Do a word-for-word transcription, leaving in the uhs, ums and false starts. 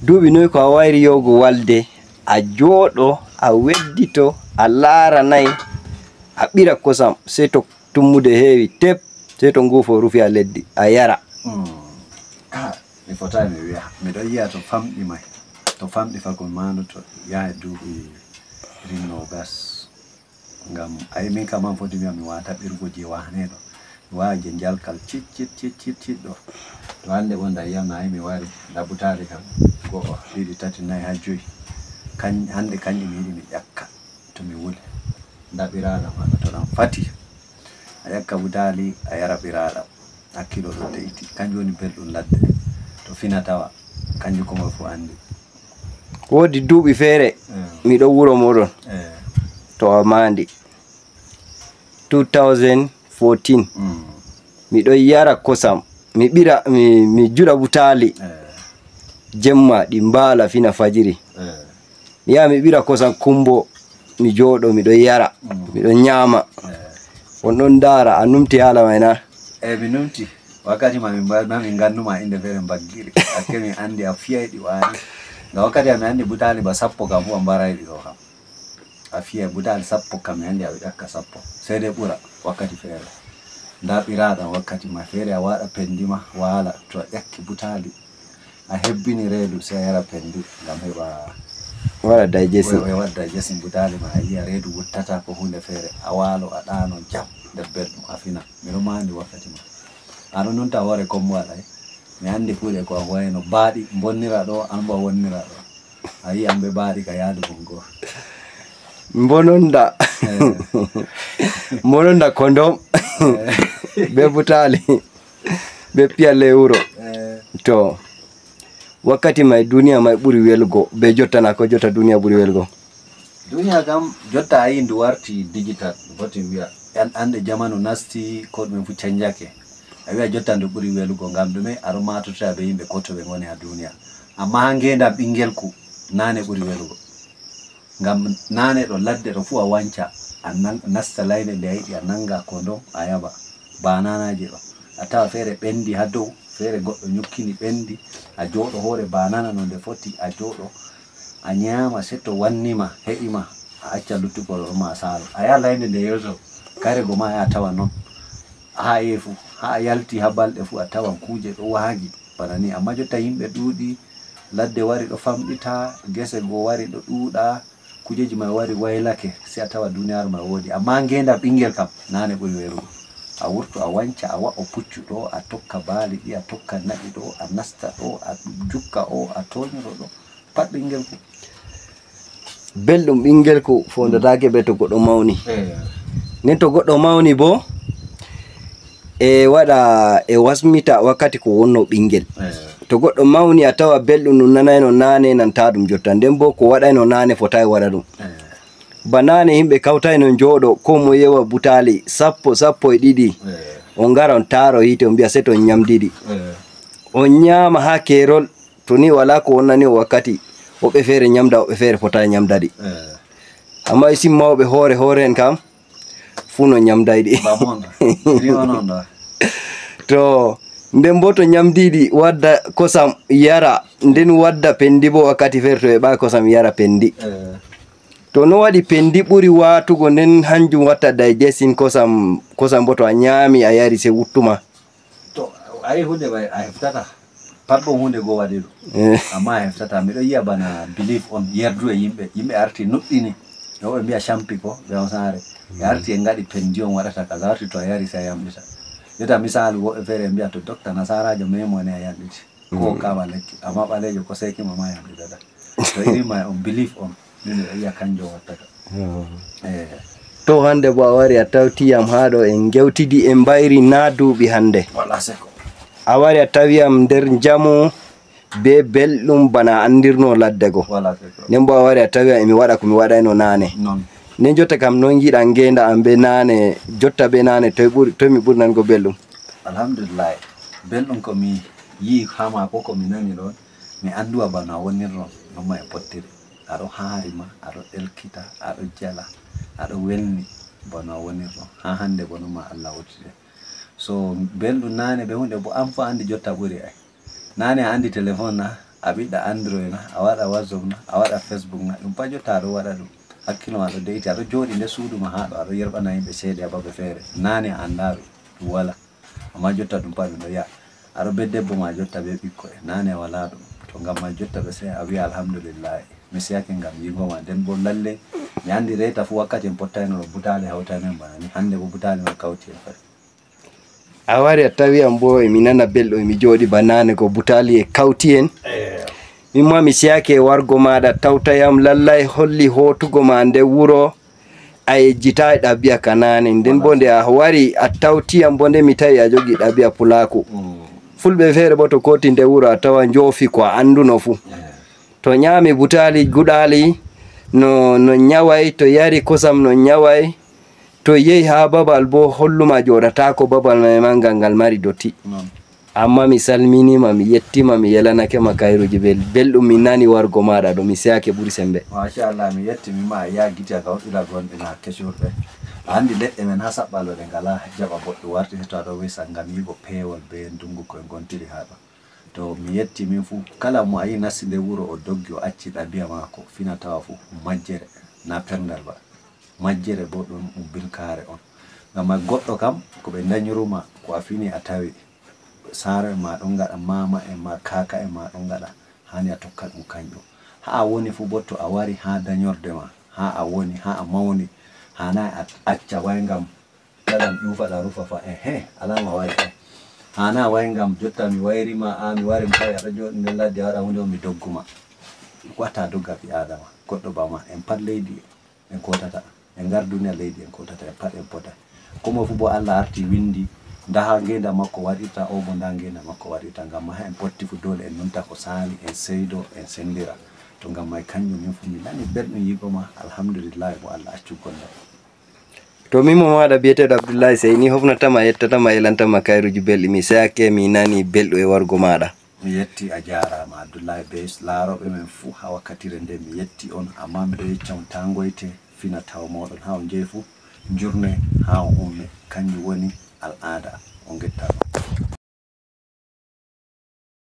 Duuɓi noy ko a wayri yowgo walde, a jooɗo, a weddito, a laaranay, a ɓira kosam, sey to tummude heewi tep, sey to nguufo rufi a leddi, a yara. Hmm. Ah, mi fotaay mi wiya. Miɗo yiya to famɗi may. To famɗi fa ko maanduto yaha e duuɓi rinno gas. Ngam ay min kam an foti wiya mi waata ɓirgo je wahneɗo. Mi wawa je njalkal cit, cit, cit, cit, cit ɗo. To hannde wonda yiyam na ay mi wari, nda butaali kam. Go'o, ɗiɗi, tati, nayi, haa joyi. Kan-, hannde kanƴi mi yiɗi mi ƴakka. To mi wuli. Nda ɓiraaɗam haɗa to ɗam fati. A ƴakka butaali, a yara ɓiraaɗam. Hakkilo ɗo de'iti. Kanjum woni belɗum ladde. To fina tawa, kanjum ko moy fu anndi. Woodi duuɓi feere, eh, miɗo wuro moɗon. Eh. To Amandi. Two thousand fourteen. Mm. Miɗo yara kosam. Mi ɓira, mi, mi juɗa butaali. Eh. Jemma ɗi mbaala fina fajiri. Eh. Mi yaha mi ɓira kosam kumbo, mi jooɗo, miɗo yara, mm, miɗo ñaama. Eh. On ɗon ndaara, a numti haala may na? Eh, mi numti. Wakkati ma min mba-, ma min ngannuma innde feere mbaggiri. Hakke min anndi a fiyay ɗi waani. Ngam wakkati a mi anndi butaali ba sappo kam fu a mbaray ɗi ɗo kam. A fiyay butaali sappo kam mi anndi a ƴakka sappo. Sey dai ɓura wakkati feere. Nda ɓiraaɗam wakkati ma feere a waɗa pendi ma waala to a ƴakki butaali. A hebbini reedu sey a yara pendi ngam heɓa waɗa digestion. Wa-, wa-, waɗa digestion butaali ma a yiya reedu wuttata ko huunde feere. A waalo a ɗaano jam nder belɗum a fina. Miɗo maandi wakkati ma. A ɗon nunta hoore kombo waɗay. Mi anndi kuuɗe ko a huwayno. Baaɗi mbonnira ɗo, an bo a wonnira ɗo. A yi'an be baaɗi ka yaadu bongo. Mbononda. Eh. Mbononda kondom. Eh. Be butaali. Be piya lewuro. Eh. To. Wakkati may duniya may ɓuri welgo. Be jotta na ko jotta duniya ɓuri welgo. Duniya kam, jotta a yi'i ndu warti digital, foti wi'a. An-, hande jamanu nasti, ko ɗume fu canjake. A wi'a jotta ndu ɓuri welugo, ngam ɗume? A ɗon maatotira be yimɓe ko to ɓe ngoni ha duniya. Amma ha ngeendam ɓingelku, naane ɓuri welugo. Ngam naane ɗo ladde ɗo fu a wanca, a nan-, nasta layde nde a yiɗi, a nanga ko ndon, a yaba. Bananaje ɗo. A tawa feere ɓendi ha dow, feere goɗɗo nyukkini ɓendi, a jooɗo hoore banana no nde foti, a jooɗo, a nyaama, seto wanni ma, he'i ma, a acca luttugol ɗo ma saalo. A yaha layde nde yeeso, kare go ma a tawa non. Haa yeefu, haa a yalti haa balɗe fu a tawan kuuje ɗo waagi bana ni. Amma jotta yimɓe ɗuuɗi, ladde wari ɗo famɗita, gese go wari ɗo ɗuuɗa, kujeji mai wari waylake, sai a tawa duniyaaru mai woodi. Amma ngeendam ɓingel kam, naane ɓuri welugo. A wurto, a wanca, a wa'o puccu ɗo, a tokka baali ɗi, a tokka na'i ɗo, a nasta ɗo, a jukka o, a toonyoro ɗo. Pat ɓingel ko. Belɗum ɓingel ko fondataake be to goɗɗo mawni. Eh. Nden to goɗɗo mawni bo, e waɗa, e wasmita wakkati ko wonno ɓingel. Eh. To goɗɗo mawni, a tawa belɗum ɗum nanayno naane, nanta ɗum jotta. Nden bo ko waɗayno naane fotaay waɗa ɗum. Eh. Ba naane yimɓe kawtayno jooɗo, ko mo yewa butaali sappo, sappo e ɗiɗi. Eh. On ngara on taaro yiite, on mbi'a seto on nyamdiɗi. Eh. On nyaama haa keerol, to ni walaa ko wonnani on wakkati, woɓɓe feere nyamda, woɓɓe feere fotaay nyamda ɗi. Eh. Amma isin mawɓe hoore hoore en kam, fuu no nyamdayɗi. Ba mon ɗo. Ni onon ɗo. To, nden bo to nyamdiɗi wadda kosam yara, nden wadda pendi bo wakkati feere to heɓa kosam yara pendi. Eh. To no waɗi pendi ɓuri waatugo nden hanjum watta digestion kosam, kosam bo to a nyami a yari se wuttuma. To, ayi hunde may a heftata. Pat ɗum hunde goo waɗi ɗum. Eh. Amma a heftata. Miɗo yi'a bana belief on, yerdu e yimɓe. Yimɓe arti nuɗɗini. No ɓe mbi'a champi ko, ɓe on saare. Ɓe arti en ngaɗi pendi on waɗata kaza, arti to a yari sai a yamɗita. Jotta misaalu, woɓɓe feere mbi'a to dokta nasaraajo memo ne a yamɗiti. Ko kama lekki. Amma ɓaleejo ko seeki ma ma yamɗitata. To irin may on belief on. Min miɗo yi'a kanjum wattata. Eh. To hande bo a wari a tawti yam haa ɗo en ngewtidi en mbayri na duuɓi hande. Wala seko. A wari a tawi yam nder njamu be belɗum bana a andirno ladde go. Wala seko. Nden bo a wari a tawi yam emi waɗa ko mi waɗayno naane. Non. Nden jotta kam non yiɗa ngeenda am be naane, jotta be naane toy ɓuri, toy mi ɓuri nango belɗum? Alhamdulillah. Belɗum ko mi yi'i haa maako ko mi nani ɗon. Mi annduwa bano a wonirno, non ma e pottiri. Aɗo haari ma, aɗo ɗelkita, aɗo jala, aɗo welni bano a wonirno. Haa hannde bo non ma Allah wottide. So belɗum naane be huunde bo an fu a anndi jotta ɓuri ay. Naane a anndi telefon na? A ɓiɗɗa Android na, a waɗa WhatsApp na, a waɗa Facebook na, ɗum pat jotta aɗo waɗa ɗum. Hakkilo ma ɗo de'iti, aɗo jooɗi nder suudu ma haa ɗo, aɗo yerɓana yimɓe ceede haa babe feere. Naane a anndaa ɗum, ɗum walaa. Amma jotta ɗum pat ɗum ɗo yaha. Aɗo bee debbo ma jotta bee ɓikkoy. Naane walaa ɗum. To ngam man jotta ɗo sey a wi'a alhamdulillahi. Mi seyake ngam yi'ugo ma. Nden boo lalle mi anndi reeta fuu wakkati en pottayno ɗo butaali hawtayno en bana ni. Hannde boo butaali man kawti en fay. A wari a tawi am boo e mi nana belɗum, e mi jooɗi ba naane ko butaali e kawti en. Min ma mi seyake e wargo maaɗa tawta yam, lallay holli hootugo ma nder wuro a yejjitaay ɗabi'a ka naane. Nden boo nde a wari a tawti yam boo nde mi tawi a jogi ɗabi'a pulaaku. Fulɓe feere boo to kooti nder wuro a tawa njoofi ko a annduno fuu. To nyaami butaali guɗaali no, no nyaway, to yari kosam no nyaway, to yehi haa babal boo holluma jooɗataako babal may manngal ngal mari dotti. Amma mi salminiima, mi yettiima, mi yelanake ma kayruuji bel-, belɗum, mi nani wargo maaɗa ɗo, mi seyake ɓuri semmbe. Machallah, mi yetti mi ma ya giti aga woɗɗira gonɗi na kesurɓe. A anndi leɗɗe men haa saɓɓalo ɗe ngalaa jaɓa boɗɗum warti to aɗo wesa ngam yi'ugo peewol bee ndungu koy ngontiri haa ɗo. To mi yetti min fuu, kala mo a yi nasti nder wuro o doggi o acci ɗabi'a maako fina tawa fuu, majjere na perndal ba. Majjere boo ɗum, ɗum bilkaare on. Ngam man goɗɗo kam, ko ɓe ndanyuru ma, ko a fini a tawi. Saaro en ma ɗon ngaɗa, maama en ma, kaaka en ma ɗon ngaɗa, haani a tokka ɗum kanjum. Haa a woni fuu boo to a wari haa danyorde ma, haa a woni, haa a mawni, haanaay a acca way ngam kala mi ƴuufa ɗa rufa fa, ehe, alama wari, eh. Haana way ngam jotta mi wayri ma, a mi wari mi tawi aɗa jooɗi nder ladde a waɗa huunde on mi doggu ma. Ko wata dogga ɓi Aadama, goɗɗo ba ma, en pat leydi en kotata, en ngar duniya leydi en kotata, en pat en pota. Ko moy fu bo Allah arti windi, nda ha ngeendam makko waɗirta, o bo nda ngeendam makko waɗirta, ngam ma ha en potti fu dole en nunta ko saani, en seydo, en sendira. To ngam may kanjum min fu mi nani belɗum yigo ma, alhamdulillahi bo Allah accu golle. To min mo maɗa biyeteɗo Abdullahi Sey ni hofnatama, yettatama, yelantama kayruji belɗi, mi seyake, mi nani belɗum e wargo maɗa. Mi yetti, a jaaraama Abdullahi be laarooɓe men fuu haa wakkatire nde, mi yetti on, ammaa miɗo yecca on taa ngoyte, fina tawa mooɗon haa on njehi fuu, njurne haa on umme, kanjum woni al'aada. On ngettaama.